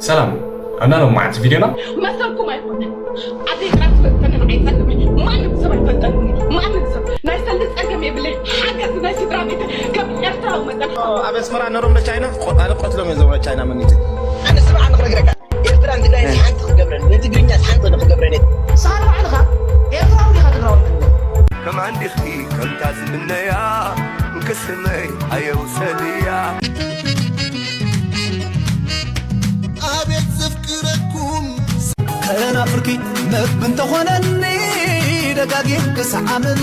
ሰላም፣ ኣብና ሎማዓንቲ ቪድዮና መሰልኩም ኣይኮነን። ኣደይ ጥራሕ ትፈልጠኒ ንዓይ ጸገመ። ማንም ሰብ ኣይፈልጠኒ። ማንም ሰብ ናይ ሰልዲ ጸገም የብለይ። ሓገዝ ናይ ስድራ ቤት ከም ኤርትራዊ መጠን ኣብ ኣስመራ ነሮም ዶ ቻይና ኣነ ቆትሎም እዮም ዞም ቻይና መኒት ኣነ ስምዓ ንክነግረካ ኤርትራን ትግራይን ሓንቲ ክገብረን ንትግርኛ ሓንቲ ንክገብረን እየ ንስኻ ንባዕልኻ ኤርትራዊ ዲኻ ትግራዊ መንነት ከማን ዲኺ ከምታ ዝምነያ ክስመይ ኣየውሰድያ ኣቤት ዘፍቅረኩም ከናፍርኪ መብ እንተኾነኒ ደጋጊም ክሰዓምን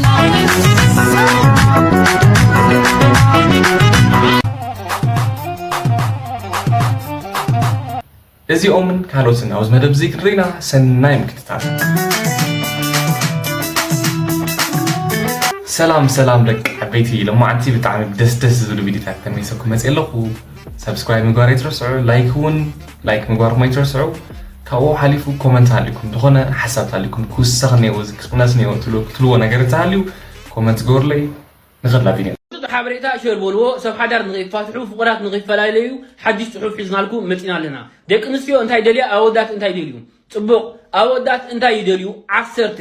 እዚኦምን ካልኦትን ኣብዚ መደብ እዚ ክንርኢና ሰናይ ምክትታል። ሰላም ሰላም ደቂ ዓበይቲ፣ ሎማዓንቲ ብጣዕሚ ደስ ደስ ዝብሉ ቪዲዮታት ተመሊሰኩም መፅእ ኣለኹ። ሰብስክራይብ ምግባር ኣይትረስዑ፣ ላይክ እውን ላይክ ምግባርኩም ኣይትረስዑ። ካብኡ ሓሊፉ ኮመንት ሃሊኩም ዝኾነ ሓሳብ ሃሊኩም ክውሰኽ እኒአዎ እዚ ክስቁነስ እኒአዎ ትብሉ ክትልዎ ነገር እንተሃልዩ ኮመንት ግበሩለይ። ንኸድላ ቪድዮ እቲ ሓበሬታ ሸር በልዎ። ሰብ ሓዳር ንኸይፋትሑ ፍቑራት ንኸይፈላለዩ ሓድሽ ፅሑፍ ሒዝናልኩም መፂና ኣለና። ደቂ ኣንስትዮ እንታይ ደልያ ኣወዳት እንታይ ደልዩ? ፅቡቕ ኣወዳት እንታይ ይደልዩ? ዓሰርተ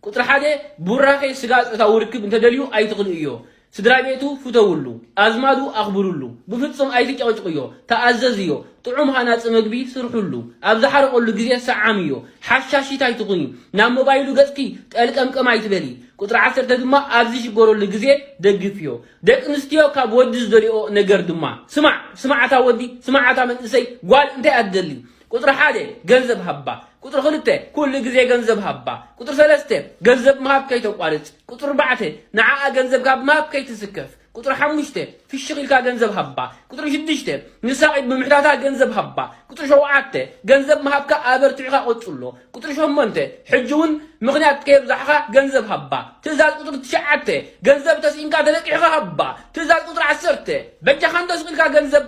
ቁፅሪ ሓደ ቡራኼ ስጋ ፆታዊ ርክብ እንተደልዩ ኣይትኽልእዮ። ስድራ ቤቱ ፍተውሉ፣ ኣዝማዱ ኣኽብሩሉ፣ ብፍፁም ኣይትጨቕጭቕዮ፣ ተኣዘዝዮ፣ ጥዑም ሃናፂ መግቢ ስርሑሉ፣ ኣብ ዝሓረቐሉ ግዜ ሰዓምዮ፣ ሓሻሺት ኣይትኹኒ፣ ናብ ሞባይሉ ገፅኪ ጠልቀምቀም ኣይትበሊ። ቁፅሪ ዓሰርተ ድማ ኣብ ዝሽገረሉ ግዜ ደግፍዮ። ደቂ ኣንስትዮ ካብ ወዲ ዝደልኦ ነገር ድማ ስማዕ ስማዕ ኣታ ወዲ ስማዕ ኣታ መንእሰይ ጓል እንታይ እያ ትደሊ? ቁፅሪ ሓደ ገንዘብ ሃባ። ቁፅሪ ክልተ ኩሉ ግዜ ገንዘብ ሃባ። ቁፅሪ ሰለስተ ገንዘብ ምሃብ ከይተቋርፅ። ቁፅሪ ኣርባዕተ ንዓኣ ገንዘብ ካብ ምሃብ ከይትስከፍ። ቁፅሪ ሓሙሽተ ፍሽኽ ኢልካ ገንዘብ ሃባ። ቁፅሪ ሽዱሽተ ንሳ ቂድ ብምሕታታ ገንዘብ ሃባ። ቁፅሪ ሸውዓተ ገንዘብ ምሃብካ ኣበርቲዕኻ ቀፅሎ። ቁፅሪ ሸሞንተ ሕጂ እውን ምኽንያት ከየብዛሕኻ ገንዘብ ሃባ። ትእዛዝ ቁፅሪ ትሽዓተ ገንዘብ ተስኢንካ ተለቂሕኻ ሃባ። ትእዛዝ ቁፅሪ ዓሰርተ በጃኻ እንዶ ስቕ ኢልካ ገንዘብ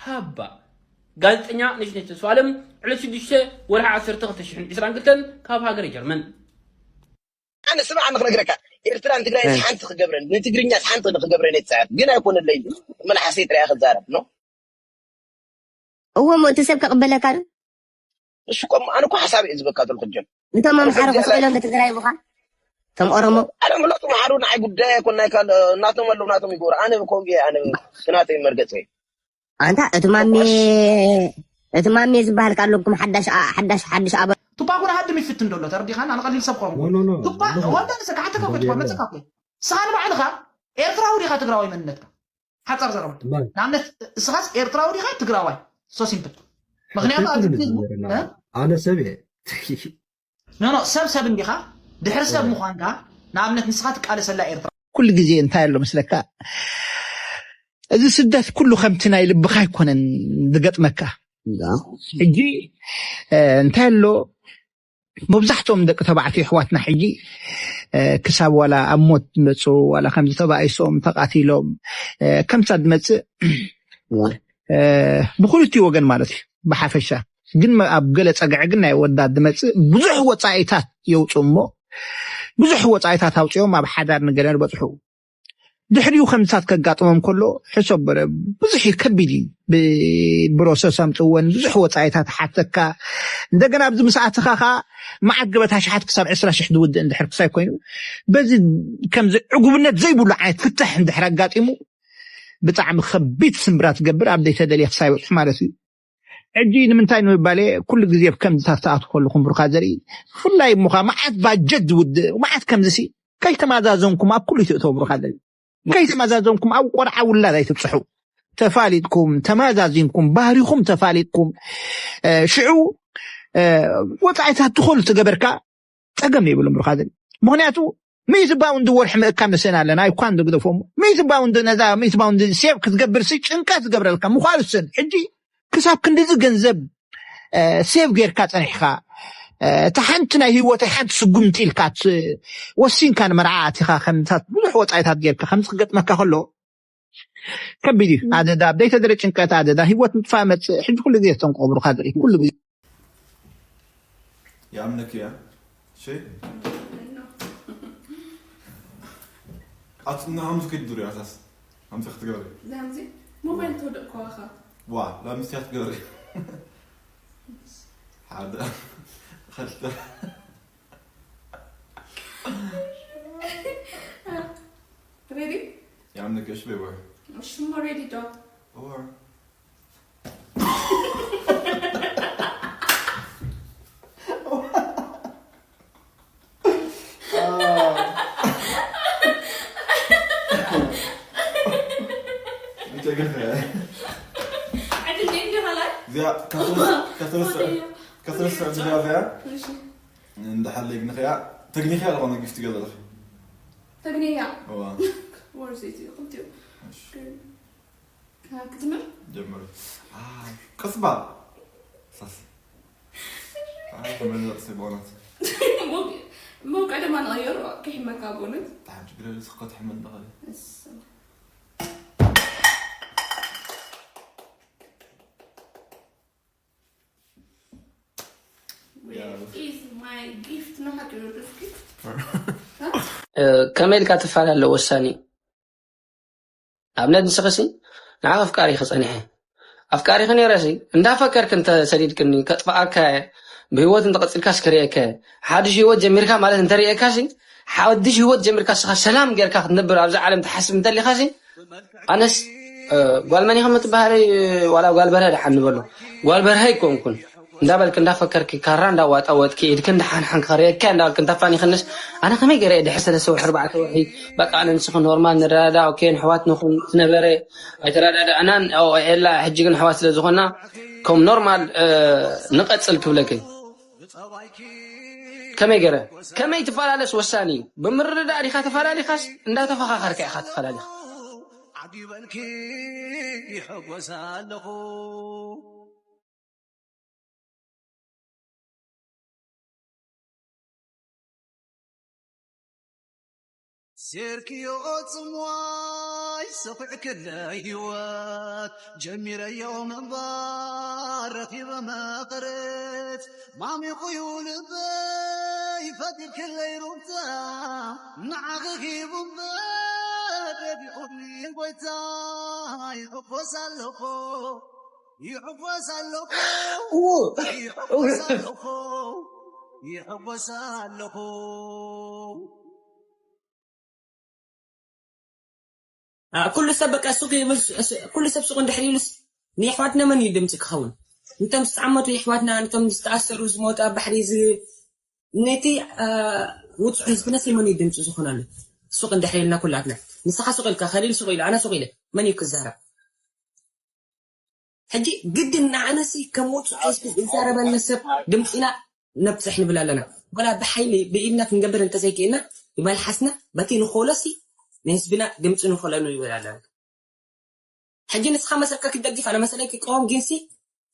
ሃባ። ጋዜጠኛ ነሽነሽ ተስፋለም ዕለት ሽዱሽተ ወርሒ ዓሰርተ ክልተ ሽሕን ዕስራን ክልተን ካብ ሃገረ ጀርመን። ኣነ ስምዓ ንክነግረካ ኤርትራን ትግራይን ሓንቲ ክገብረን ንትግርኛ ሓንቲ ንክገብረን እየ ዝፅዕር ግን ኣይኮነለይ መልሓሰይ ጥራይ ክዛረብ ነው እዎ እሞ እቲ ሰብ ከቕበለካ ዶ እሱ እኮ ኣነ እኮ ሓሳብ እየ ዝበካ ዘለኩ ጀም እንቶም ኣምሓሩ ክስእሎም ብትግራይ ምዃን እቶም ኦሮሞ ኣረ ምለጡ መሓሩ ንዓይ ጉዳይ ኣይኮን ናይ ካል ናቶም ኣለዉ ናቶም ይገብሩ ኣነ ከምኡ እየ ኣነ ክናተይ መርገፀ ኣንታ እቲ ማሜ እቲ ማሜ ዝበሃል ካለኩም ሓዳሽ ሓዳሽ ሓድሽ ኣባ ቱፓኩን ሃድም ይፍትን ደሎ ተረዲኻን ኣነ ቀሊል ሰብ ኖ ኾንኩ ኖ ኖ ቱፓ ወንዳ ንሰ ካሕተካ ኮትኳ መጽካ ኮ ንስኻ ንባዕልኻ ኤርትራዊ ዲኻ ትግራዋይ መንነትካ ሓጻር ዘረባ ማን ንኣብነት እስኻስ ኤርትራዊ ዲኻ ትግራዋይ so simple ምክንያቱ ኣብዚ ትክክል ግዜ ዝነበረ እ? ኣነ ሰብ እየ ኖ ኖ ሰብ ሰብ እንዲኻ ድሕሪ ሰብ ምዃንካ ንኣብነት ንስኻ ትቃለሰላ ኤርትራ ኩሉ ግዜ እንታይ ኣሎ መስለካ እዚ ስደት ኩሉ ከምቲ ናይ ልብኻ ኣይኮነን ዝገጥመካ ሕጂ እ፣ እንታይ ኣሎ መብዛሕትኦም ደቂ ተባዕትዮ ኣሕዋትና ሕጂ እ፣ ክሳብ ዋላ ኣብ ሞት ዝመፁ ዋላ ከምዚ ተባኢሶም ተቃቲሎም እ፣ ከምሳ ዝመፅእ እ፣ ብክልቲኡ ወገን ማለት እዩ ብሓፈሻ ግን መ- ኣብ ገለ ፀግዒ ግን ናይ ወዳት ዝመፅእ ብዙሕ ወፃኢታት የውፁ እሞ ብዙሕ ወፃኢታት ኣውፅኦም ኣብ ሓዳር ንገለ በፅሑ ድሕሪኡ ከምዝታት ከጋጥሞም ከሎ ሕሰብ በለ ብዙሕ እዩ ከቢድ እዩ ብፕሮሰስ ኣምፅወን ብዙሕ ወፃኢታት ሓተካ እንደገና ኣብዚ ምስኣትኻ ከዓ መዓት ገበታ ሽሓት ክሳብ ዕስራ ሽሕ ዝውድእ እንድሕር ክሳይ ኮይኑ በዚ ከምዚ ዕጉብነት ዘይብሉ ዓይነት ፍትሕ እንድሕር ኣጋጢሙ ብጣዕሚ ከቢድ ስምብራ ትገብር ኣብ ዘይተደልየ ክሳይ በፅሑ ማለት እዩ ሕጂ ንምንታይ ንምባል ኩሉ ግዜ ከምዚታት ትኣትው ከለኹም ብሩኻት ዘርኢ ብፍላይ እሞ ከዓ መዓት ባጀት ዝውድእ መዓት ከምዚ ሲ ከይተማዛዘንኩም ኣብ ኩሉ ትእተው ብሩኻት ዘርኢ ከይተማዛዘንኩም ኣብ ቆልዓ ውላድ ኣይትብፅሑ ተፋሊጥኩም ተማዛዚንኩም ባህሪኹም ተፋሊጥኩም ሽዑ ወፃኢታት ትኸሉ ትገበርካ ፀገም የብሉም ብሩኻት ዘርኢ ምክንያቱ ሚእቲ ባውንድ ወርሒ ምእካብ ንስእን ኣለና እኳ ንግደፎም ሚእቲ ባውንድ ነዛ ሚእቲ ባውንድ ሴቭ ክትገብር ሲ ጭንቀት ዝገብረልካ ምዃኑ ስን ሕጂ ክሳብ ክንድዚ ገንዘብ ሴቭ ጌርካ ፀኒሕካ እታ ሓንቲ ናይ ህይወተይ ሓንቲ ስጉምቲ ኢልካ ወሲንካ ንመርዓ ኣቲኻ ከምታት ብዙሕ ወፃኢታት ጌርካ ከምዚ ክገጥመካ ከሎ ከቢድ እዩ ኣደዳ ኣብ ዘይተደረ ጭንቀት ኣደዳ ህይወት ምጥፋእ መፅእ ሕጂ ኩሉ ግዜ ተንቆብሩካ ዝርኢ ኩሉ ግዜ يا عم نكيا شي أت إنه همزة كيد دوري أساس همزة كيد دوري همزة موبايل تودق كواخا وا لا مستيات دوري ሓደ፣ ክልተ። Ready? Ja, eine Geschwibber. Schon mal ready, doch. Or. I didn't think you like. Ja, kannst du das, kannst du das, kannst du das wieder wer? Listen. እንድሓለይ ግንኸያ ተግኒኸያ ዝኾነ ጊፍት ገለለኺ Tagniya. እዋ Worth it. Come to. እሺ። Can I continue? ጀምር። አ፣ ቀስ ባ ሳስ። አይ ተመለጥ በእውነት موقع ده ما نغيره كيف ما كابونت. ታሓን ችግር የለ ስኮት ሕመል ደኸለ بس. Where is my gift? No, how to do this gift? ከመይ ኢልካ ትፈላለ ወሳኒ ኣብነት ንስኽሲ ንዓኽ ኣፍቃሪኺ ጸኒሐ ኣፍቃሪኺ ነይረሲ እንዳፈከርክ እንተሰዲድክኒ ከጥፍኣካ እየ ብህይወት እንተቐጺልካስ ክርእየካ እየ ሓድሽ ህይወት ጀሚርካ ማለት እንተርእየካሲ ሓድሽ ህይወት ጀሚርካ ስኻ ሰላም ጌርካ ክትነብር ኣብዛ ዓለም ትሓስብ እንተሊኻሲ ኣነስ ጓል መን ኢኹም እትበሃለይ ዋላ ጓል በርሀ ደሓን ንበሎ ጓል በርሀ ኣይኮንኩን እንዳበልክ እንዳፈከርክ ካራ እንዳዋጣወጥክ ኢድክ እንዳሓንሓንክ ከርእየካ እንዳበልክ እንታፋን ይኽንስ ኣነ ከመይ ገይረ ድሕር ሰለስተ ወርሒ ኣርባዕተ ወርሒ በቃ ኣነ ንስኺ ኖርማል ንረዳዳ ኦኬ ንሕዋት ንኹን ዝነበረ ኣይተረዳዳእናን ኤላ ሕጂ ግን ኣሕዋት ስለ ዝኾና ከም ኖርማል ንቐጽል ክብለክ ከመይ ገረ ከመይ ትፈላለስ ወሳኒ እዩ ብምርዳእ ዲኻ ተፈላለኻስ እንዳተፈኻኸርካ ኢኻ ተፈላለኻ ዓጊበልኪ ይሕጎስ ኣለኹ ሴርክዮ ጽምዋይ ሰኺዕክለይ ህይወት ጀሚረዮ ምንባር ረኺበ መቐረት ማሚቑዩ ልበይ ፈጢርክለይ ሩብታ ንዓኺ ሂቡ እምበር ረዲኡኒ ጎይታ ይሕጎስ ኣለኹ ይሕጎስ ኣለኹ ይሕጎስ ኣለኹ ይሕጎስ ኣለኹ ኩሉ ሰብ በቃ ሱቅ ይብል ኩሉ ሰብ ሱቅ እንድሕር ይብልስ ንየሕዋትና መን እዩ ድምፂ ክኸውን? ንቶም ዝተዓመቱ የሕዋትና ንቶም ዝተኣሰሩ ዝሞቱ ኣብ ባሕሪ ነቲ ውፁዕ ህዝብነስ መን እዩ ድምፂ ዝኾነሉ? ሱቅ እንድሕር ኢልና ኩላትና ንስኻ ሱቅ ኢልካ ከሊል ሱቅ ኢሉ ኣነ ሱቅ ኢለ መን እዩ ክዛረብ? ሕጂ ግድን ንዓነሲ ከም ውፁዕ ህዝቢ ዝዛረበና ሰብ ድምፂና ነብፅሕ ንብል ኣለና። ወላ ብሓይሊ ብኢድና ክንገብር እንተዘይክእልና ብመልሓስና በቲ ንኽእሎሲ ንህዝብና ድምፂ ንኽእለሉ ይብል ኣለና። ሕጂ ንስኻ መሰልካ ክትደግፍ ኣነ መሰለይ ክቀወም ግንሲ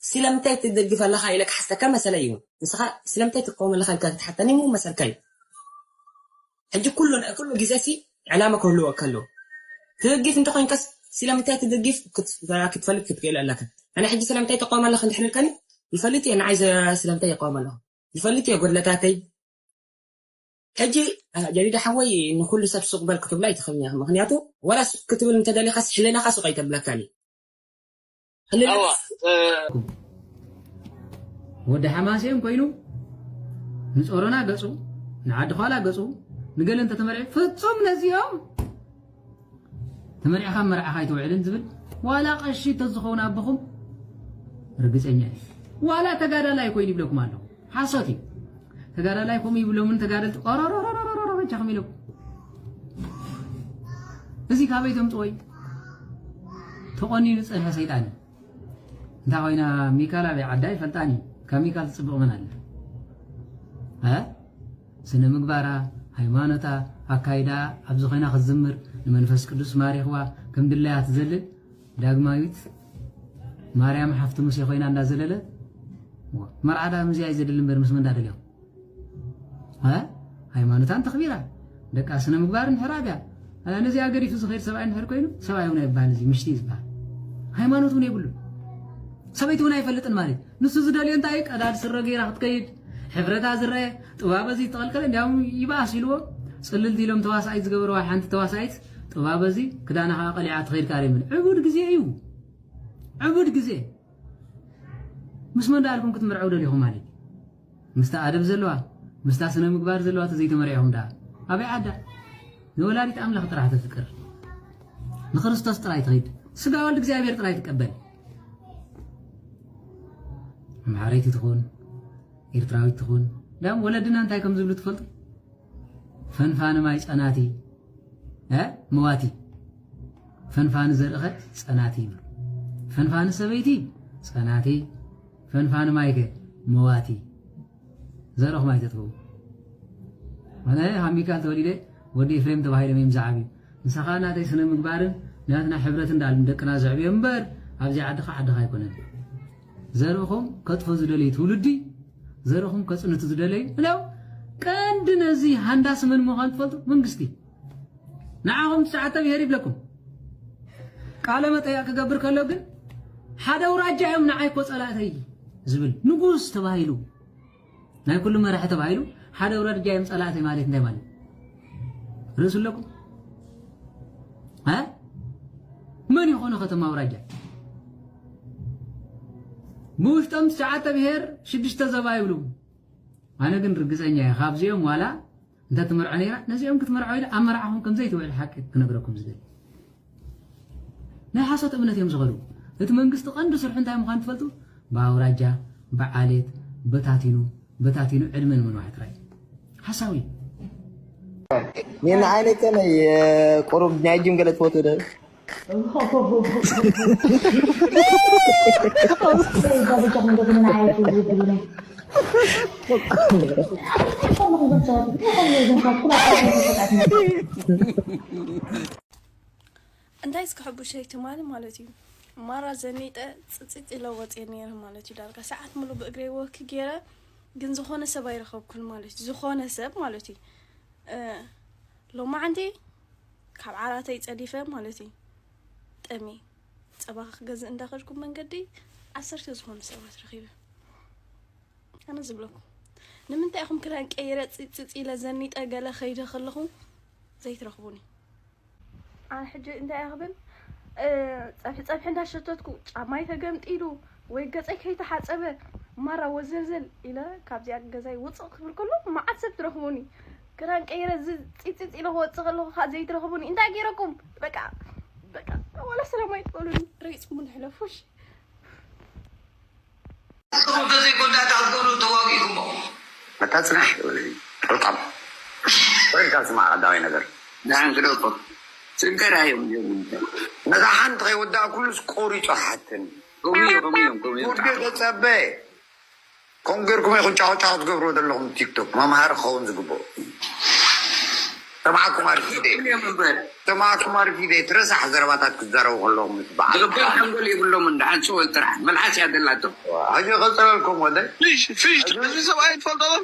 ስለምንታይ ትደግፍ ኣለኻ ኢለ ክሓሰካ መሰለይ እዩ። ንስኻ ስለምንታይ ትቀወም ኣለኻ ኢልካ ክትሓተኒ እሞ መሰልካ እዩ። ሕጂ ኩሉ ኩሉ ግዜ ሲ ዕላማ ክህልወካ ኣለዎ። ትድግፍ እንተኮይንካስ ስለምንታይ ትድግፍ ክትፈልጥ ክትክእል ኣለካ። ኣነ ሕጂ ስለምንታይ ተቃውሞ ኣለካ እንድሕር ኢልካኒ ይፈልጥ እየ ንዓይ ስለምንታይ ይቃወም ኣለኹ ይፈልጥ እየ ጎድለታተይ። ሕጂ ጀዲዳ ሓወይ ንኩሉ ሰብ ሱቅ በል ክትብሎ ኣይትኽእልን ኢኻ። ምክንያቱ ወላ ሱቅ ክትብል እንተደሊኻስ ሕልናኻ ሱቅ ኣይተብለካን እዩ። ወዲ ሓማሴን ኮይኑ ንጾሮና ገጹ ንዓዲ ዃላ ገጹ ንገለ እንተ ተመርዒ ፍጹም ነዚኦም ተመሪዕኻ መርዓኻ ኣይትውዕልን ዝብል ዋላ ቀሺ ተዝኸውን ኣቦኹም ርግጸኛ እየ ዋላ ተጋዳላይ ኮይኑ ይብለኩም ኣለኹ ሓሶት እዩ ተጋዳላይ ከምኡ ይብሎምን ተጋደልቲ ኦሮሮሮሮሮሮ በጃኹም ኢሎም እዚ ካበይ ተምፅወይ ተቆኒኑ ዝፀንሐ ሰይጣን እዩ እንታ ኮይና ሚካል ኣበይ ዓዳ ይፈልጣን እዩ ካብ ሚካል ትፅብቕ መን ኣለ እ ስነ ምግባራ ሃይማኖታ ኣካይዳ ኣብዚ ኮይና ክትዝምር ንመንፈስ ቅዱስ ማሪኽዋ ከም ድላያ ትዘልል ዳግማዊት ማርያም ሓፍቲ ሙሴ ኮይና እንዳዘለለ መርዓ ዳ ምዚ ኣይዘድል እምበር ምስ መን ዳ ደልዮም ሃይማኖታን ተኽቢራ ደቃ ስነ ምግባር እንድሕር ኣብያ ነዚኣ ገዲፉ ዝኸይድ ሰብኣይ እንድሕር ኮይኑ ሰብኣይ እውን ኣይበሃል እዚ ምሽቲ እዩ ዝበሃል ሃይማኖት እውን የብሉ ሰበይቲ እውን ኣይፈልጥን ማለት ንሱ ዝደልዮ እንታይ ቀዳድ ስረ ገይራ ክትከይድ ሕብረታ ዝረአ ጥባበ እዚ ተቐልቀለ እንዲያውም ይበኣስ ኢልዎ ፅልል ኢሎም ተዋሳኢት ዝገበረዋ ሓንቲ ተዋሳኢት ጥባበ እዚ ክዳና ከዓ ቀሊዓ ትኸይድ ካር ይብል ዕቡድ ግዜ እዩ ዕቡድ ግዜ ምስ መን ዳኣልኩም ክትምርዐው ደሊኹም ማለት ምስታ ኣደብ ዘለዋ፣ ምስታ ስነ ምግባር ዘለዋ ተዘይተመርዒኹም ደኣ ኣበይ ዓዳ? ንወላዲት ኣምላኽ ጥራሕ ተፍቅር፣ ንክርስቶስ ጥራይ ትኸይድ፣ ስጋ ወልድ እግዚኣብሔር ጥራይ ትቀበል። ኣምሓረይቲ ትኹን ኤርትራዊት ትኹን፣ ዳም ወለድና እንታይ ከም ዝብሉ ትፈልጡ? ፈንፋኒ ማይ ጸናቲ፣ እ? መዋቲ። ፈንፋኒ ዘርእኸ ጸናቲ ይብሉ። ፈንፋኒ ሰበይቲ ጸናቲ፣ ፈንፋኒ ማይከ መዋቲ። ዘርእኹም ኣይተጥፍኡ። ኣነ ካብ ሚካል ተወሊደ ወዲ ኤፍሬም ተባሂሎም እዮም ዝዓብዩ። ንስኻ ናተይ ስነ ምግባርን ናትና ሕብረት እንዳሉ ደቅና ዘዕብዮም እምበር ኣብዚ ዓድኻ ዓድኻ ኣይኮነን። ዘርእኹም ከጥፎ ዝደለዩ ትውልዲ፣ ዘርእኹም ከጽንቱ ዝደለዩ እለው። ቀንዲ ነዚ ሃንዳሲ መን ምዃኑ ትፈልጡ? መንግስቲ። ንዓኹም ትሽዓተ ብሄር ይብለኩም። ቃለ መጠይቕ ክገብር ከሎ ግን ሓደ ኣውራጃ እዮም ንዓይ እኮ ጸላእተይ ዝብል ንጉስ ተባሂሉ፣ ናይ ኩሉ መራሒ ተባሂሉ ሓደ ኣውራጃ እዮም ጸላእተይ ማለት እንታይ ማለት? ርእሱ ኣለኩም? እ? መን ይኾኑ ከተማ ኣውራጃ? ብውሽጦም ትሽዓተ ብሄር ሽዱሽተ ዘባ ይብሉ። ኣነ ግን ርግጸኛ እየ፣ ካብዚኦም ዋላ እንተ ትመርዖ ነይራ፣ ነዚኦም ክትመርዖ ኢለ ኣብ መርዓኹም ከም ዘይትውዕል ሓቂ ክነግረኩም ዝደሊ። ናይ ሓሶት እምነት እዮም ዝኸዱ። እቲ መንግስቲ ቀንዲ ስርሑ እንታይ ምዃኑ ትፈልጡ? ብኣውራጃ፣ ብዓሌት፣ በታቲኑ፣ በታቲኑ ዕድመ ንምንዋሕ ጥራይ። ሓሳዊ። ምን አይነት ቀን የቆሮብ ናይጅም ገለ ትፈቱ ደ እንታይ እስኪ ሕቡሸይ ትማሊ ማለት እዩ ማራ ዘኒጠ ጽጽጽ ኢለ ወፅየ ነይረ ማለት እዩ። ዳርጋ ሰዓት ሙሉ ብእግረይ ወክ ገይረ ግን ዝኾነ ሰብ ኣይረኸብኩን ማለት እዩ። ዝኾነ ሰብ ማለት እዩ። እ፣ ሎማዓንቲ ካብ ዓራተይ ፀዲፈ ማለት እዩ። ጠሚ ፀባ ክገዝእ እንዳኸድኩ መንገዲ ዓሰርተ ዝኾኑ ሰባት ረኺበ። ኣነ ዝብለኩም ንምንታይ ኢኹም ክዳን ቀይረ ጽጽጽ ኢለ ዘኒጠ ገለ ከይደ ከለኹ ዘይትረኽቡኒ? ኣነ ሕጂ እንታይ እየ ክብል? እ፣ ጸብሒ ጸብሒ እንዳሸተትኩ ጫማይ ተገምጢሉ ወይ ገጸይ ከይተሓጸበ ማራ ወዘልዘል ኢለ ካብዚኣ ገዛይ ውጽእ ክብል ከሎ መዓት ሰብ ትረኽቡኒ። ክዳን ቀይረ እዚ ጺጺጺ ኢለ ክወጽእ ከለኹ ከዓ ዘይትረኽቡኒ። እንታይ ገይረኩም? በቃ በቃ ዋላ ሰላም ኣይትበሉኒ። ረጊጽኩሙኒ ሕለፉ እሺ። ንስኹም ተዘይኮንካ እታ ክትገብሩ ተዋጊእኩሞ። መታ ጽናሕ ይበለኒ። ርቃም። ወይልካ ስማዕ ቀዳማይ ነገር። ንሓን ክደቆ። ጽንከራ እዮም እዮም። ነታ ሓንቲ ከይወዳእ ኩሉስ ቆሪጹ ሓትን። ከምኡ እዮም ከምኡ እዮም ከምኡ እዮም። ወዲ ተጸበ። ከም ገርኩም ኢኹም ጫውጫው ትገብርዎ ዘለኹም ቲክቶክ መምሃሪ ክኸውን ዝግብኦ። ተማዕኩም ኣርፊደ። እዮም እምበር። ተማዕኩም ኣርፊደ። ትረሳሕ ዘረባታት ክትዛረቡ ከለኹም ምስ በዓል። ዝቕበል ሓንጎል የብሎም እንደ ሓንሱ ወል ጥራሕ መልሓስ እያ ዘላቶ። ሕጂ ቀጸለልኩም ወደ። ፍሽ ፍሽ እዚ ሰብኣይ ትፈልጦ ዶ?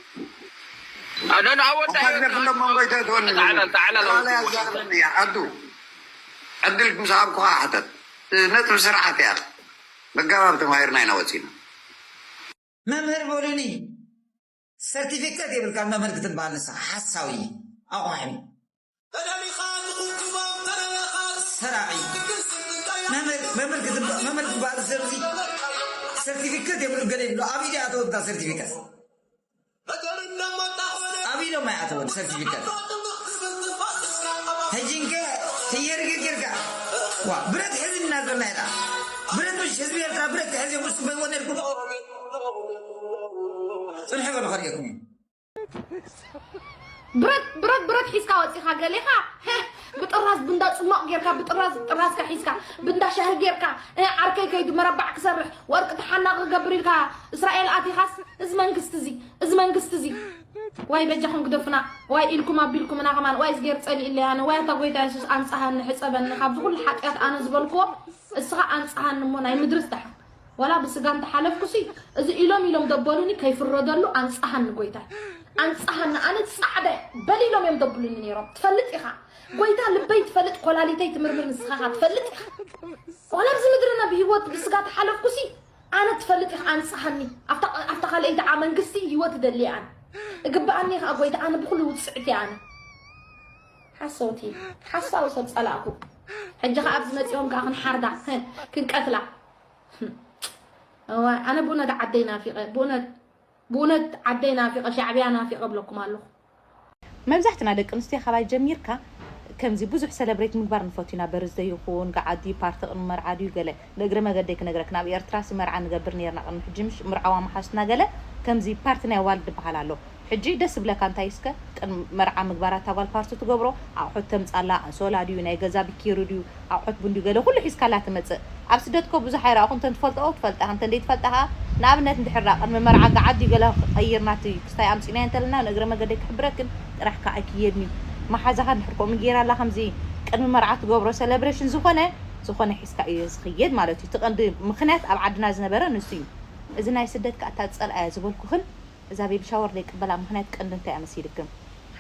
ኣነ ንኣወዳ ኣባግነ ፍሎም መንጎይታ ትወኒ። ተዓለል ተዓለል ቃላ ያዛርበኒ እያ ዓዱ። ዕድል ምስ ሃብኩኻ ሕተት። ነጥቢ ስርዓት እያ። መጋባብ ተማሂርና ኢና ወፂና። መምህር በሉኒ ሰርቲፊኬት የብልካ መምህር ክትበሃል ንስኻ ሓሳዊ ኣቑሒ ሰራቒ መምህር ክትበ- መምህር ክትበ- መምህር ክትበሃል ሰብ እዚ ሰርቲፊኬት የብሉ ገለ ይብሉ ኣብ ኢደ ኣተወካ ሰርቲፊኬት ኣብ ኢዶም ኣይኣተወን ሰርቲፊኬት ሕጂ እንከ ህየርግር ጌርካ ዋ ብረት ሕዚ እናዘና ኢኻ ብረት ምሽ ህዝቢ ኤርትራ ብረት ተሕዝዮም ውስጥ በይዎ ነርኩም ጽንሐ በሉ ከርእየኩም እዩ ብረት ብረት ብረት ሒዝካ ወፂኻ ገሌኻ ብጥራዝ ብንዳ ፅሟቕ ጌርካ ብጥራዝ ጥራዝካ ሒዝካ ብንዳ ሻሂ ጌርካ ዓርከይ ከይዱ መረባዕ ክሰርሕ ወርቂ ተሓናቂ ክገብር ኢልካ እስራኤል ኣቲኻስ እዚ መንግስቲ እዚ እዚ መንግስቲ እዚ ዋይ በጃኹም ግደፉና ዋይ ኢልኩም ኣቢልኩምና ከማን ዋይ ዝገር ፀሊእለይ ኣነ ዋይ ኣታ ጎይታ የሱስ ኣንፅሃኒ ሕፀበኒ ካብዚ ኩሉ ሓጢኣት ኣነ ዝበልክዎ እስኻ ኣንፅሃኒ እሞ ናይ ምድርስ ደሓን ዋላ ብስጋ እንተሓለፍኩሲ እዚ ኢሎም ኢሎም ደበሉኒ ከይፍረደሉ ኣንፅሃኒ ጎይታይ ኣንፅሃኒ ኣነ ፃዕደ በሊሎም እዮም ደብሉኒ ነይሮም ትፈልጥ ኢኻ ጎይታ ልበይ ትፈልጥ ኮላሊተይ ትምርምር ንስኻኻ ትፈልጥ ኢኻ ዋላ ኣብዚ ምድርና ብሂወት ብስጋ ተሓለፍኩሲ ኣነ ትፈልጥ ኢኻ ኣንፅሃኒ ኣብታ ካልኣይቲ ዓ መንግስቲ ሂወት እደሊ ኣነ እግበኣኒ ከዓ ጎይታ ኣነ ብኩሉ ውፅዕቲ ኣነ ሓሰውቲ ሓሳዊ ሰብ ፀላእኩ ሕጂ ከዓ ኣብዚ መፂኦም ከዓ ክንሓርዳ ክንቀትላ ኣነ ብእውነት ዓደይ ናፊቐ ብእውነት ብእውነት ዓደይ ናፊቐ ሻዕብያ ናፊቐ እብለኩም ኣለኹ። መብዛሕትና ደቂ ኣንስትዮ ካባይ ጀሚርካ ከምዚ ብዙሕ ሰለብሬት ምግባር ንፈቱ ኢና። በርዝደይ ይኹን ገዓት ድዩ ፓርቲ ቅድሚ መርዓ ድዩ ገለ። ንእግሪ መገደይ ክነግረክ ናብ ኤርትራሲ መርዓ ንገብር ኔርና ቅድሚ ሕጂ ምሽ ምርዓዋ መሓዙትና ገለ ከምዚ ፓርቲ ናይ ኣዋልድ ዝበሃል ኣሎ። ሕጂ ደስ ዝብለካ እንታይ እስከ ቅድሚ መርዓ ምግባር ኣታ ጓል ፓርቲ ትገብሮ ኣቑሑት ተምጻላ ኣንሶላ ድዩ ናይ ገዛ ብኪሩ ድዩ ኣቑሑት ቡን ድዩ ገለ ኩሉ ሒዝካላ ትመጽእ። ኣብ ስደት እኮ ብዙሕ ኣይረኣኹን፣ እንተን ትፈልጥኦ ትፈልጣ፣ እንተን ዘይትፈልጣ ከኣ ንኣብነት እንድሕር ደኣ ቅድሚ መርዓ ገዓት ድዩ ገለ ክቐይር ናቱ ክስታይ ኣምጺእናዮ እንተለና ንእግረ መገደይ ክሕብረክን ጥራሕ ከኣ ኣይክየድን እዩ። መሓዛኻ እንድሕር ከምኡ ገይራ ኣላ ከምዚ ቅድሚ መርዓ ትገብሮ ሰለብሬሽን ዝኾነ ዝኾነ ሒዝካ እዩ ዝኽየድ ማለት እዩ። እቲ ቀንዲ ምኽንያት ኣብ ዓድና ዝነበረ ንሱ እዩ። እዚ ናይ ስደት ከኣ እታ ዝጸልኣያ ዝበልኩኽን እዛ ቤቢ ሻወር ዘይቅበላ ምኽንያት ቀንዲ እንታይ እያ መሲልክን?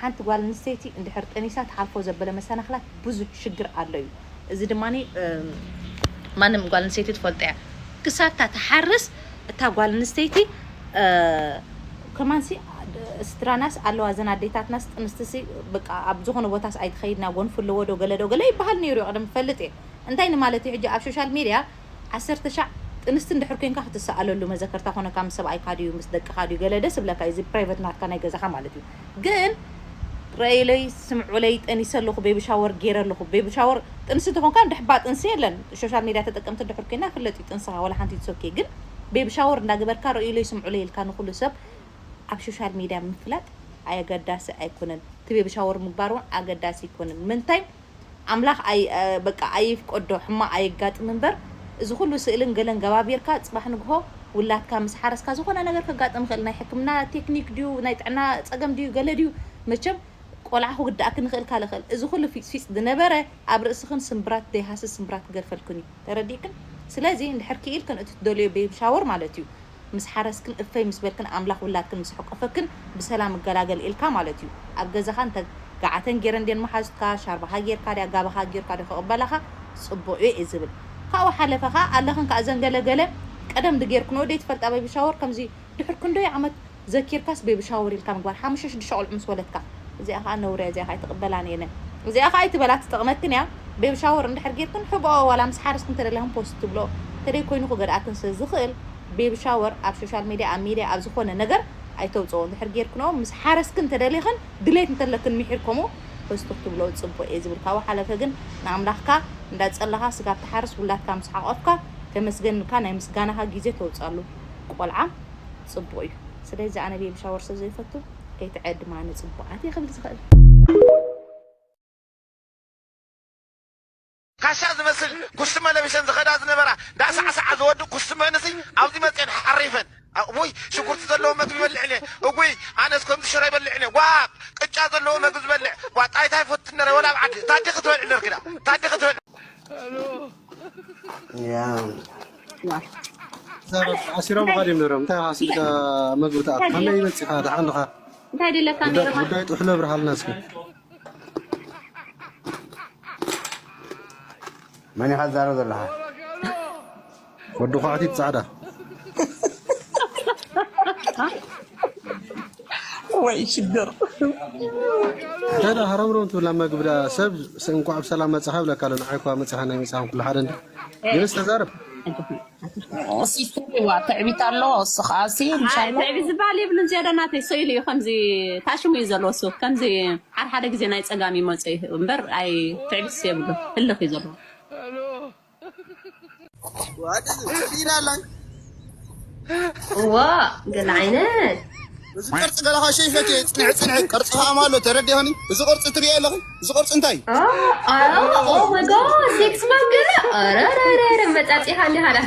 ሓንቲ ጓል ኣንስተይቲ እንድሕር ጠኒሳ ትሓልፎ ዘበለ መሰናኽላት ብዙሕ ሽግር ኣሎ እዩ። እዚ ድማ ማንም ጓል ኣንስተይቲ ትፈልጦ እያ። ክሳብ እታ ትሓርስ እታ ጓል ኣንስተይቲ ከማንሲ ስድራናስ ኣለዋ እዘን ኣዴታትናስ ጥንስትሲ በቃ ኣብ ዝኾነ ቦታስ ኣይትኸይድና ጎንፊ ኣለዎ ዶ ገለ ዶ ገለ ይበሃል ነይሩ እዩ ቀደም ፈልጥ እየ። እንታይ ንማለት እዩ ሕጂ ኣብ ሶሻል ሚድያ ዓሰርተ ሻዕ ጥንስቲ እንድሕር ኮንካ ክትሰኣለሉ መዘከርታ ኮነካ ምስ ሰብኣይካ ድዩ ምስ ደቅኻ ድዩ ገለ ደስ ብለካ እዚ ፕራይቨት ናትካ ናይ ገዛኻ ማለት እዩ። ግን ረእዩለይ ስምዑለይ ጠኒሰ ኣለኹ ቤቢ ሻወር ገይረ ኣለኹ ቤቢ ሻወር ጥንሲ ተኾንካ ድሕባ ጥንሲ የለን። ሶሻል ሚድያ ተጠቀምቲ ድሕር ኮይና ፍለጥ እዩ ጥንስኻ ወላ ሓንቲ ትሶኬ ግን ቤቢ ሻወር እንዳገበርካ ረእዩለይ ስምዑለይ ኢልካ ንኩሉ ሰብ ኣብ ሶሻል ሚድያ ምፍላጥ ኣገዳሲ ኣይኮነን። እቲ ቤቢ ሻወር ምግባር እውን ኣገዳሲ ኣይኮነን። ምንታይ ኣምላኽ ኣይ በቃ ኣይፍቀዶ ሕማቕ ኣየጋጥም እምበር እዚ ኩሉ ስእልን ገለን ገባቢርካ ጽባሕ ንግሆ ውላድካ ምስ ሓረስካ ዝኾነ ነገር ከጋጥም ይኽእል ናይ ሕክምና ቴክኒክ ድዩ ናይ ጥዕና ጸገም ድዩ ገለ ድዩ መቸም ቆልዓ ክጉዳእክ ንኽእል ካልኽእል እዚ ኩሉ ፊጽፊጽ ዝነበረ ኣብ ርእስኽን ስምብራት ዘይሃስስ ስምብራት ክገድፈልክን እዩ ተረዲእክን ስለዚ እንድሕር ክኢልክን እቲ ትደልዮ ቤቢ ሻወር ማለት እዩ ምስ ሓረስክን እፈይ ምስ በልክን ኣምላኽ ውላድክን ምስ ሓቆፈክን ብሰላም እገላገል ኢልካ ማለት እዩ። ኣብ ገዛኻ እንተ ገዓተን ጌረን ድየን መሓዙትካ፣ ሻርባኻ ጌርካ ድያ፣ ጋባኻ ጌርካ ድዩ ክቕበላኻ ጽቡቕ እዩ እየ ዝብል። ካብኡ ሓለፈ ኸኣ ኣለኽን ከኣ ዘን ገለ ገለ ቀደም ድጌርክንኦ ደይትፈልጣ ቤቢ ሻወር ከምዚ ድሕሪ ክንደይ ዓመት ዘኪርካስ ቤቢ ሻወር ኢልካ ምግባር ሓሙሽተ ሽዱሽተ ቆልዑ ምስ ወለድካ እዚኣ ከዓ ነውሪ እያ እዚኣ ከዓ ኣይትቕበላን እየነ እዚኣ ከዓ ኣይትበላ ትጠቕመክን እያ ቤቢ ሻወር እንድሕር ጌርክን ሕብኦ ዋላ ምስ ሓረስክን ተደለኽን ፖስት ትብሎ ተደይ ኮይኑ ክገድኣክን ስለ ዝኽእል ቤቢ ሻወር ኣብ ሶሻል ሚድያ ኣብ ሚድያ ኣብ ዝኾነ ነገር ኣይተውፅኦ እንድሕር ጌርክንኦ ምስ ሓረስክን ተደሊኽን ድሌት እንተለክን ምሒር ከምኡ ፖስት ክትብሎ ፅቡቅ እየ ዝብል ካብኡ ሓለፈ ግን ንኣምላኽካ እንዳፀለኻ ስጋብ ትሓርስ ውላድካ ምስ ሓቆፍካ ተመስገን ኢልካ ናይ ምስጋናኻ ግዜ ተውፅኣሉ ቆልዓ ፅቡቕ እዩ። ስለዚ ኣነ ቤቢ ሻወር ሰብ ዘይፈቱ ከይትዐድማኒ ፅቡቓት እየ ክብል ዝኽእል። ካሻ ዝመስል ኩስትመ ለቢሰን ዝኸዳ ዝነበራ ዳሳዕሳዓ ዝወድእ ኩስትመንሲ ኣብዚ መፅኤን ሓሪፈን ውይ ሽጉርቲ ዘለዎ መግቢ ይበልዕ እየ እጉይ ኣነስ ከምዚ ሽሮ ይበልዕ እየ ዋ ቅጫ ዘለዎ መግቢ ዝበልዕ ዋ ጣይታ ይፈቱ ነረ ወላ ኣብ ዓዲ ታዲ ክትበልዕ ነርክዳ ታዲ ክትበልዕ ዓሲሮም ኻዲም ነሮም እንታይ ኻስልካ መግቢ ተኣት ከመይ ይበፂኻ ደሓን ድኻ እንታይ ድለካ ጉዳይ ጥሕሎ ብርሃልና እስኪ መን ኢኻ ትዛረብ ዘለኻ ወዲ ኳዕቲት ፃዕዳ ወይ ሽግር እንታይ ዳ ሃረምረም ትብል ኣብ መግቢ ዳ ሰብ እንኳዕ ብሰላም መፅኻ ይብለካ ኣሎ ንዓይ እኳ መፅኻ ናይ መፅኻ ኩሉ ሓደ እንዲ ግንስ ተዛረብ ሲስተር ዋ ትዕቢት ኣለዎ እሱ ከዓ ሲ ትዕቢት ዝበሃል የብሉን ዝያዳ ናተይ ሰኢሉ እዩ ከምዚ ታሽሙ እዩ ዘለዎ እሱ ከምዚ ሓደ ሓደ ግዜ ናይ ፀጋም ይመፀ እዩ እምበር ኣይ ትዕቢት የብሉ ህልኽ እዩ ዘለዎ ኢላላን እዋ ገለ ዓይነት እዚ ቅርፂ ገለኻ ሸይፈት ፅንሕ ፅንሕ ቅርፂ ከኣማ ኣሎ ተረዲኸኒ እዚ ቅርፂ ትሪኦ ኣለኺ እዚ ቅርፂ እንታይ ኦመጎ ሲክስ ፓክ ገለ ረረረ መፃፂኻ እንዲ ሃላ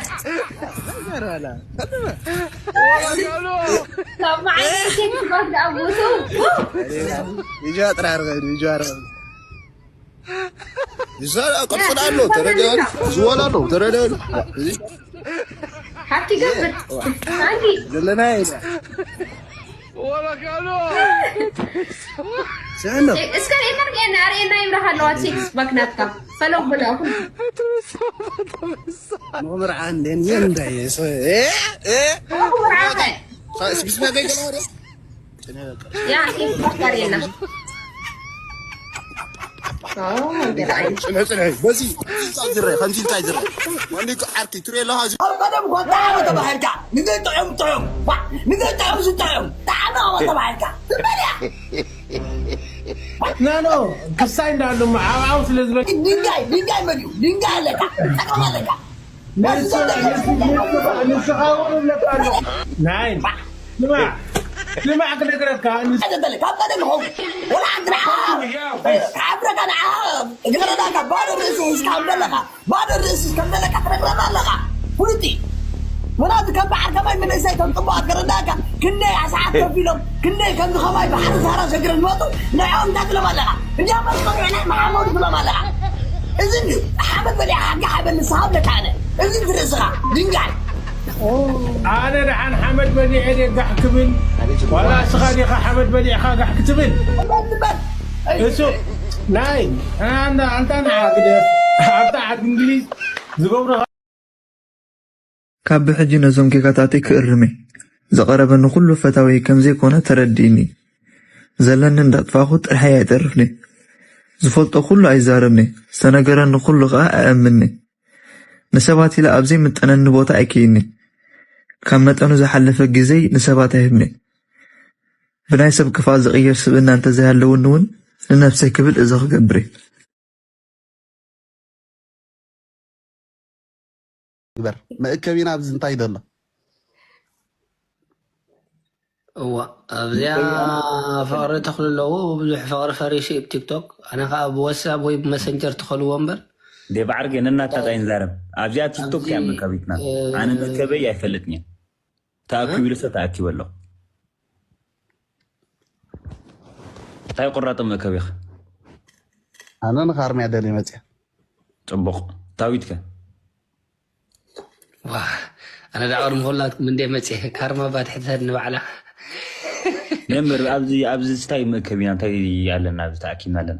ካብ መዓይ ሲክስ ፓክ ደኣ ቦቱ ይጃ ጥራሕ ርኸ ይጃ ርኸ ይዛል ቅርጽ ኣሎ ተረዳሉ ዝወላሉ ተረዳሉ ሓቂ ገብር ሓቂ ዘለና ኢለ እስከ ሪኤና ሪኤና ሪኤና ይብረሃ ኣለዋ ሴክስ ባክ ናትካ ፈለው ብለው ምርዓ እንዴን የንዳየ ስብስመ ገይገላ ያ ሴት ባካሪና ጽንሒ፣ ጽንሒ። በዚ፣ ከምዚ እንታይ ዝረአ? ከምዚ እንታይ ዝረአ? ወንዲ እኮ ዓርኪ ትሪኦ ኣለኻ? እዚ ኣብ ቀደም እኮ ጣዕመ ተባሂልካ፣ ንዘይጥዑም ጥዑም፣ ዋ፣ ንዘይጥዑም ዝጥዑም፣ ጣዕመ እኮ ተባሂልካ። ትበልያ። ኖ፣ ኖ፣ ክሳይ እንዳሉ ዓው ዓው ስለ ዝበል ድንጋይ፣ ድንጋይ መን እዩ? ድንጋይ ኣለካ፣ ጸገም ኣለካ። ንሱ፣ ንሱ፣ ንሱ፣ ንስኻ እውን እብለካ ኣለኹ። ናይ፣ ስማዕ፣ ስማዕ ክነግረካ፣ ንስ- ኣይተበለ፣ ካብ ቀደም ይኸውን። ወላ ዓዲ ንዓ፣ ከዓብረካ ንዓ፣ ገረዳካ፣ ባዶ ርእሲ ሒዝካ ከም ዘለኻ፣ ባዶ ርእሲ ከም ዘለካ ትነግረና ኣለኻ። ፍሉጥ እዩ። ወላ እቲ ከም በዓል ከማይ መንእሰይ ከም ጽቡቓት ገረዳካ፣ ክንደይ ኣስዓት ከፊሎም፣ ክንደይ ከምዚ ከማይ ባሕሪ ሰሃራ ሰጊሮም ዝመጹ፣ ንዕኦም እንታይ ትብሎም ኣለኻ? እንዲያውም ኣስመራ ናይ መሓመዱ ትብሎም ኣለኻ። እዚ እንድዩ፣ ሓመድ በሊዕኻ ሓቂ ሓበል ንስኻ ብለካ ኣነ። እዚ እንድዩ ርእስኻ፣ ድንጋይ። ኣነ ደሓን ሓመድ በሊዐ ድየ ጋሕ ክብል? ዋላ እስኻ ዲኻ ሓመድ በሊዕኻ ጋሕ ክትብል? እሱ ናይ፣ ኣንታ፣ ኣንታ ንዓ ግደፍ። ኣብታ ዓዲ እንግሊዝ ዝገብሩኻ ካብ ብሕጂ ነዞም ጌጋታተይ ክእርም እየ። ዝቐረበኒ ኩሉ ፈታዊየይ ከም ዘይኮነ ተረዲእኒ። ዘለኒ እንዳጥፋእኹ ጥርሐይ ኣይጠርፍን እየ። ዝፈልጦ ኩሉ ኣይዛረብን እየ። ዝተነገረኒ ኩሉ ከኣ ኣእምንን እየ። ንሰባት ኢለ ኣብ ዘይምጠነኒ ቦታ ኣይክይድን እየ። ካብ መጠኑ ዝሓለፈ ግዜይ ንሰባት ኣይህብን እየ። ብናይ ሰብ ክፋእ ዝቕየር ስብእና እንተዘይሃለውኒ እውን ንነብሰይ ክብል እዚ ክገብር እየ። ግበር። መእከቢና ኣብዚ እንታይ ደሎ? እዋ ኣብዚኣ ፍቕሪ ተኽሉ ኣለዎ። ብዙሕ ፍቕሪ ፈሪሱ እዩ ብ ቲክቶክ። ኣነ ከዓ ብዋትሳፕ ወይ ብመሰንጀር ትኸልዎ እምበር። እንዴ ብዓርጌ ነናታ ታይ ንዛረብ ኣብዚኣ ቲክቶክ እያ መካቢትና። ኣነ መከበይ ኣይፈልጥን እየ። ተኣኪቡ ኢሉ ሰብ ተኣኪቡ ኣሎ። እንታይ ቆራጥ መእከብ ኢኻ? ኣነ ንኻርም እያ ደልየ መፅየ። ፅቡቕ። ታዊት ከ? ዋ ኣነ ዳ ቅድሚ ኩላትኩም እንደ መፅየ ካርማ ባድሒ ትሰድ ንባዕላ። ነምር ኣብዚ ኣብዚ ስታይ መእከብ ኢና እንታይ ኣለና ኣብዚ ተኣኪብና ኣለና።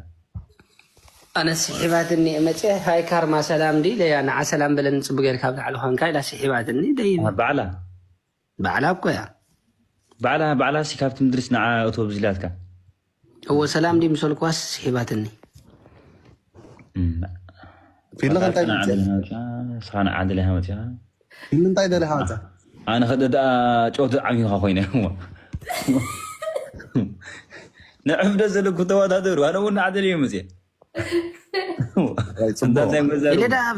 ኣነ ስሒባትኒ እየ መፅየ። ሃይ ካርማ ሰላም ድዩ ኢለያ። ንዓ ሰላም በለኒ ፅቡቅ ጌርካ ኣብ ላዕሊ ኾንካ ኢላ ስሒባትኒ ደይበ። ባዕላ ባዕላ እኮ እያ። ባዕላ ባዕላ ሲ ካብቲ ምድርስ ንዓ እቶ ብዝላትካ። እወ ሰላም ድዩ ምሰልኳስ ስሒባትኒ። ፊልም እንታይ ደሊኻ መፂኻ? ፊልም እንታይ ደሊኻ መፂኻ? ኣነ ኸደ ደኣ ጨወቲ ዓሚኻ ኮይነ እሞ ንዕፍደ ዘለኩ ተወዳደሩ ኣነ እውን ንዓደለ እየ መፅየ።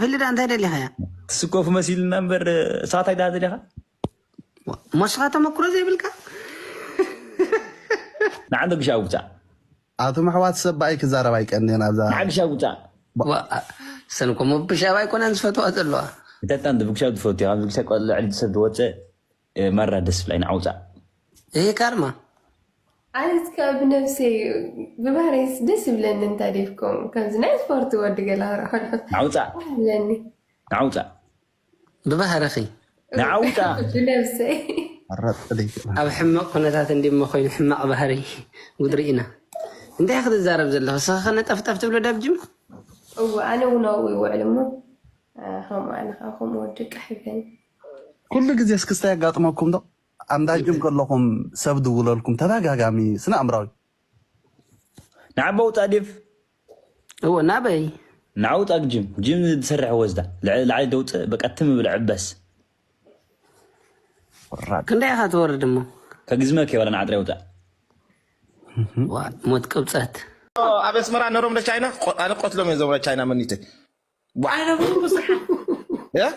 ፊልዳ እንታይ ደሊኻያ? ትስኮፍ መሲልና እምበር እሳት ኣይዳ ደሊኻ? ሞስኻ ተመክሮ ዘይብልካ? ንዓንዶ ግሻ ውፃእ። ኣቶም ኣሕዋት ሰብ ብኣይ ክዛረብ ኣይቀንየን ኣብዛ። ንዓግሻ ውፃእ። ሰንኮ መብሻብ ኣይኮነን ዝፈትዋ ዘለዋ። እንተጣን ብግሻ ትፈቱ ኢኻ። ብግሻ ቆልዕ ልጅ ሰብ ዝወፀ ማራ ደስ ብላይ ንዓውፃእ። ይሄ ካርማ። ኣነስ ከኣ ብነብሰይ ብባህረይስ ደስ ይብለኒ እንታ ዴፍኮም ከምዚ ናይ ስፖርት ወዲ ገላ ክረኸሎ ናውፃእ ይብለኒ። ናውፃእ ብባህርኺ ንዓውፃ ብነብሰይ ኣራጥ ለይት ኣብ ሕማቕ ኩነታት እንዲሞ ኮይኑ ሕማቕ ባህሪ ጉድሪ ኢና እንታይ ክትዛረብ ዘለኹ ስኻ ከነጠፍጠፍ ትብሎ ዳብ ጅም እወ ኣነ እውን ኣብኡ ይውዕል እሞ ከምኡ ኣነ ከዓ ከምኡ ወዲ ቃሕ ይብለኒ ኩሉ ግዜ እስክስታ የጋጥመኩም ዶ ኣንዳጅም ከለኹም ሰብ ድውለልኩም ተደጋጋሚ ስነ ኣእምራዊ ንዓባ ውፃእ ዴፍ እዎ ናበይ ንዓ ውፃእ ጅም ጅም ዝሰርሕ ወስዳ ልዕሊ ላዕሊ ደውፅእ በቃ ትም ብል ዕበስ ክንደይ ኢኻ ትወርድ እሞ ከግዝመ ከይበላ ንዓ ጥራይ ውፃእ ሞት ቅብፀት ኣብ ኣስመራ ነሮም ለቻይና ኣነ ቆትሎም እዮም ዞም ለቻይና መኒተይ ኣይነበሩን ብዙሓት እ?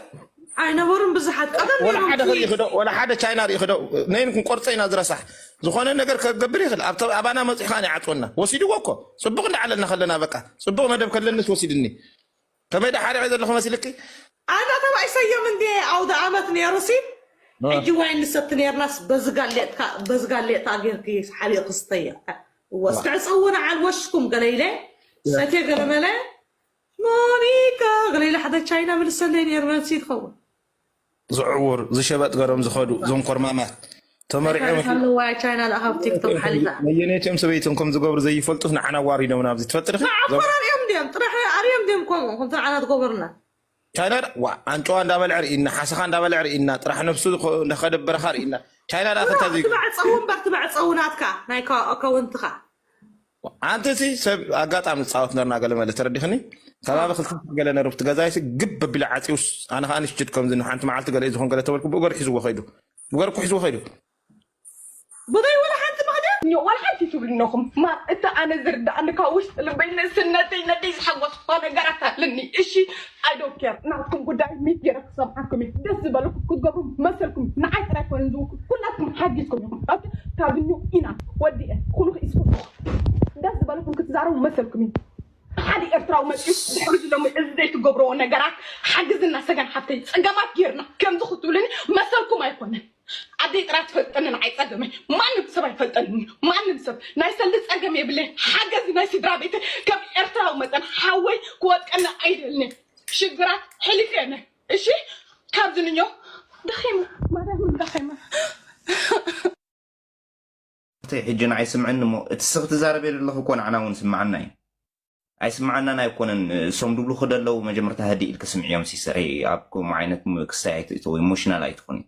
ኣይነበሩን ብዙሓት ቀደም ወላ ነይሮም ሓደ ኪድ። ኽርኢ ኽዶ ወላ ሓደ ቻይና ርኢ ኽዶ ነይን ክንቆርፀ ኢና ዝረሳሕ ዝኾነ ነገር ከገብር ይኽእል ኣብ ተ- ኣባና መፂኡ ከዓ ይዓፅወና ወሲድዎ እኮ ፅቡቅ እንዳዓለልና ከለና በቃ ፅቡቅ መደብ ከለንስ ወሲድኒ ከመይ ዳ ሓሪቀ ዘለኹ መሲልኪ ኣና ተባኢሰዮም እንዴ ኣውደ ኣመት ነይሩ ሲ ሕጂ ዋይ ንሰቲ ነርናስ በዚ ጋሌጥካ በዚ ጋሌጥካ ጌርኪ ሓሪቅ ክስተየ እወ እስቲ ዕፀውና ዓል ወሽኩም ገለ ኢለ ሰትየ ገለ መለ ሞኒካ ገለ ኢለ ሓደ ቻይና ምልሰለይ ነይሩ መልሲ ትኸውን ዝዕውር ዝሸበጥ ገሮም ዝኸዱ እዞም ኮርማማት ተመሪዖም ኣለዋ ቻይና ለኣኻ ኣብ ቲክቶክ ሓሊፋ ነየነይቶም ሰበይቶም ከም ዝገብሩ ዘይፈልጡስ ንዓና ኣዋሪዶምና ኣብዚ ትፈልጢ ዲኺ? ኣኮራሪኦም ድዮም ጥራሕ ኣርዮም ድዮም ከምኡ ከምቲ ንዓና ትገበሩና ቻይና ዳ- ዋ ኣንጨዋ እንዳበልዐ ርኢና ሓሰኻ እንዳበልዐ ርኢና ጥራሕ ነብሱ ዝኸ- እንዳኸደ በረኻ ርኢና ቻይና ዳ ክንታ ዘይ ትመዕፀው እምበር ትመዕፀው ናትካ ናይ ኣካውንትኻ ኣንቲ እቲ ሰብ ኣጋጣሚ ዝፃወት ነርና ገለ መለ ተረዲኽኒ። ከባቢ ክልተ ገለ ነሩ እቲ ገዛይ ሲ ግብ ኣቢሉ ዓፂውስ ኣነ ከዓ ንሽጅድ ከም ዝን ሓንቲ መዓልቲ ገለ እዩ ዝኾን ገለ ተበልኩ ብእገሩ ሒዝዎ ከይዱ። ብእገሩ እኮ ሒዝዎ ከይዱ። ብዘይ ወላ ሓንቲ ምኽንያት እዮ ወላ ሓንቲ ትብልነኹም ማ እቲ ኣነ ዝርዳእኒ ካብ ውሽጢ ልበይ ንእስነተይ ነደይ ዝሓጎስኳ ነገራት ኣለኒ። እሺ I don't care ናትኩም ጉዳይ ሚት ገይረ ክሰምዓኩም እዩ። ደስ ዝበለኩም ክትገብሩ መሰልኩም እዩ። ንዓይ ጥራይ ኮነ ዝውክል ኩላትኩም ሓጊዝኩም ኢኹም። ኦኬ ካብዝኞ ኢና ወዲአ ኩሉ ክኢስኩም ደስ ዝበለኩም ክትዛረቡ መሰልኩም እዩ። ሓደ ኤርትራዊ መፅኡ ድሕሪ ዝለሙ እዚ ዘይትገብርዎ ነገራት ሓግዝና ሰገን ሓፍተይ ፀገማት ጌርና ከምዚ ክትብሉኒ መሰልኩም ኣይኮነን። ኣደይ ጥራ ትፈልጠኒ ንዓይ ፀገመይ ማንም ሰብ ኣይፈልጠኒ። ማንም ሰብ ናይ ሰልዲ ፀገም የብለይ። ሓገዝ ናይ ስድራ ቤተ ከም ኤርትራዊ መጠን ሓወይ ክወጥቀኒ ኣይደልኒ። ሽግራት ሕሊፍ የነ እሺ ካብዚ ንዮ ደኺመ ማርያም ደኺመ ሕጂ ንዓይ ስምዕኒ እሞ እቲ ስኽ ትዛረብ የለኹ እኮ ንዓና እውን ስምዓና እዩ። ኣይስምዓናን ኣይኮነን። እሶም ድብሉ ክደለው መጀመርታ ህዲ ኢልክ ስምዕዮም ሲሰይ ኣብ ከምኡ ዓይነት ክስታይ ኣይትእተው ኢሞሽናል ኣይትኹኒ።